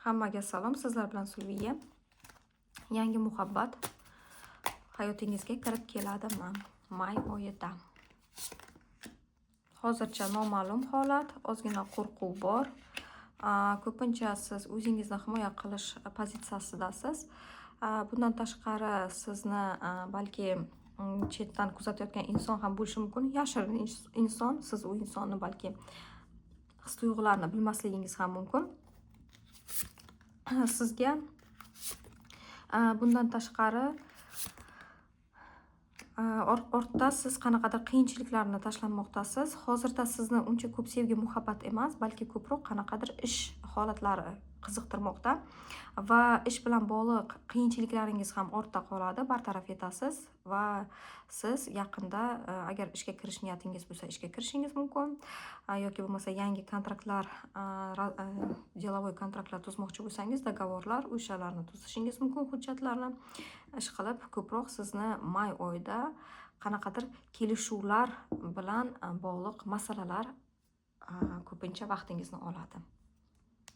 Hammaga salom, sizlar bilan Sulviya. Yangi muhabbat hayotingizga kirib keladimi may oyida? Hozircha noma'lum holat, ozgina qo'rquv bor. Ko'pincha siz o'zingizni himoya qilish pozitsiyasidasiz. Bundan tashqari, sizni balki chetdan kuzatayotgan inson ham bo'lishi mumkin. Yashirin inson, siz u insonni balki his tuyg'ularini bilmasligingiz ham mumkin. Sizga bundan tashqari ortda siz qanaqadir qiyinchiliklarni tashlanmoqdasiz. Hozirda sizni uncha ko'p sevgi, muhabbat emas, balki ko'proq qanaqadir ish holatlari qiziqtirmoqda va ish bilan bog'liq qiyinchiliklaringiz ham ortda qoladi, bartaraf etasiz va siz yaqinda, agar ishga kirish niyatingiz bo'lsa, ishga kirishingiz mumkin yoki bo'lmasa yangi kontraktlar, деловой kontraktlar tuzmoqchi bo'lsangiz, договор lar, o'shalarni tuzishingiz mumkin, hujjatlarni. Ishqilib, ko'proq sizni may oyida qanaqadir kelishuvlar bilan bog'liq masalalar ko'pincha vaqtingizni oladi.